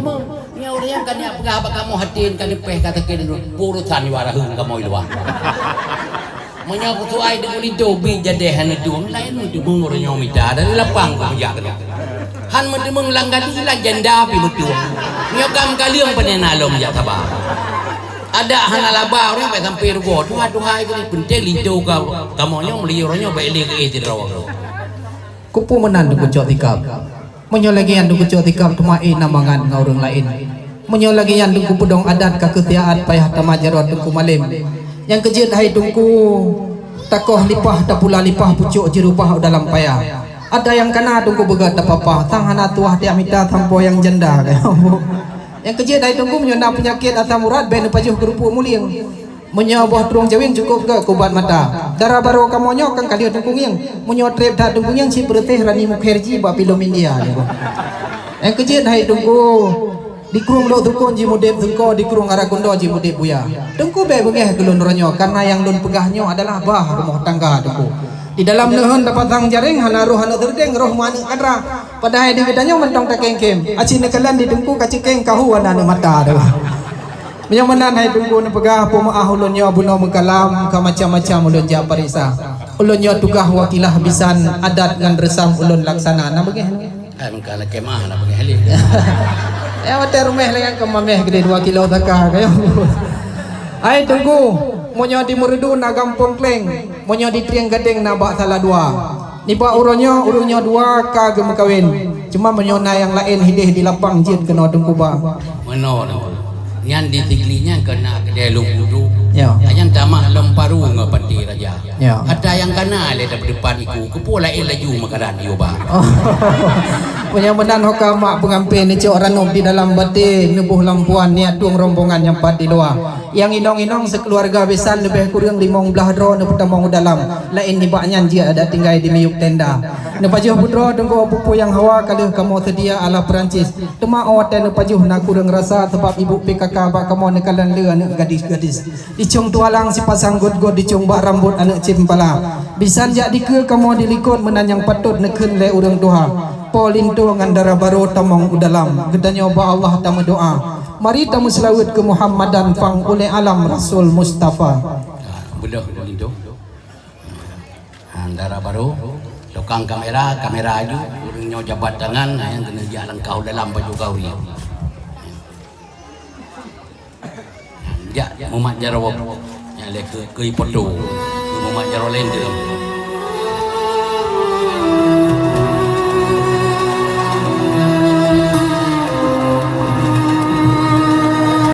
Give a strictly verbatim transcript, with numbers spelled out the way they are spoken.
Nyoe ureueng nyang ka neujak peugah bak kamoe hati ka leupeh ka sakét, urusan nibak raheueng kamoe luwa. Meunyoe peusoai deungon linto bit jadeh hana tueng, laén meuteumong uroe nyoe mita dari lapang keu meujak keunoe. Han meuteumong lam gali lam janda pih meutueng. Nyoe kam kaleueng pane na lom jak saba. Adak hana laba ureueng bèk sampai rugoe. Tuha-tuha keu ni penting linto ka kamoe nyoe meuli uroe nyoe bèk lé keu eh sidroe. Keupeue meunan deukucok tikab? Meunyoe lagèe nyan deukucok tikab teuma eh na mangat ngon ureueng laén. Meunyoe lagèe nyan Teungku peudong adat ka keusiaat payah tamat jaroe Teungku Malém. Nyang keujeuet hai Teungku, takoh lipah tapula lipah pucok jeurubah u dalam paya. Ata nyang kana Teungku beugöt tapapah, sang hana tuah tiak mita sampoe nyang janda. Nyang keujeuet hai Teungku meunyoe na peunyakét asam urat bèk neupajoh keurupuek mulieng. Meunyoe boh trueng jawén cukôp gèt keu ubat mata. Dara barô kamoe nyoe kan ka lheueh Teungku ngieng. Meunyoe trép that Teungku ngieng cit peureuséh Rani Mukherjee bak filem India. Nyang keujeuet hai Teungku, di krueng Lhoksukon jimudép seungko, di krueng Arakundo jimudép buya. Teungku bèk beungèh keu lôn uroe nyoe, kareuna nyang lôn peugah nyoe adalah bah rumoh tangga Teungku. Di dalam neuheun tapasang jaréng, hana roh aneuk teureudeng, roh meuaneuk kadra. Padahai di geutanyoe mantong takém-kém. Aci neukalon di Teungku ka ceukéng kahu hana aneuk mata teuh. Meunyoe meunan hai Teungku neupeugah, peumeu'ah ulôn nyoe bunoe meukalam, ka macam-macam ulôn jak pareksa. Ulôn nyoe tugaih wakilah bisan adat ngon reusam ulôn laksana. Na beungèh? Eh, meuka na kemah na beungèh lé. Eh, watèe ruméh lé nyang keumamèh geudeh dua kilo saka, kayong. Hai Teungku, meunyoe di Meureudu na Gampông Kleng, meunyoe di Trieng Gadeng na bak Saladua. Nibak uroe nyoe, ureueng nyoe dua ka geumeukawen. Cuma meunyoe na nyang laén hideh di lapang jeuet keunoe Teungku ba. Meunoe Teungku. Nyan di Sigli nyan keunan keudè lôn peuduek. Ya. Nyan tamah lom paru ngon panti raja. Ya. Ata nyang kana lé dap depan iku, keupeue laén laju meukaran yue ba. Oh. Meunyoe meunan ho ka mak peungampé neucok ranub di dalam baté, neuboh lam puan, neujak tueng rombongan nyang pat di luwa. Nyang inong-inong sikeuluwarga bisan leubeh kureueng limong blaih droe neupeutamong u dalam, laén nibak nyan jeuet adak tinggai di miyueb tenda. Neupajoh putroe Teungku peue-peue nyang hawa ka lheueh kamoe seudia ala Perancis. Teuma 'oh watèe neupajoh na kureueng rasa sabab ibu P K K bak kamoe neukalon le aneuk gadis-gadis. Di cong tualang sipasang got-got di cong bak rambot aneuk ceumpala. Bisan jak dikeue kamoe dilikot meunan nyang patot neukheun lé ureueng tuha. Po linto ngon dara barô tamong u dalam. Geutanyoe bak Allah tameudoa. Mari tameuseulaweuet keu Muhammadan pang ulèe alam Rasul Mustafa. Beudôh linto. Ha, dara barô, tukang kamera, kamera aju, ureueng nyoe jabat tangan, ha, nyang keuneuk jak langkah u dalam baju gauri. Jak mumat jaroe, nyang lé keu, keu foto, keu mumat jaroe laén deuh.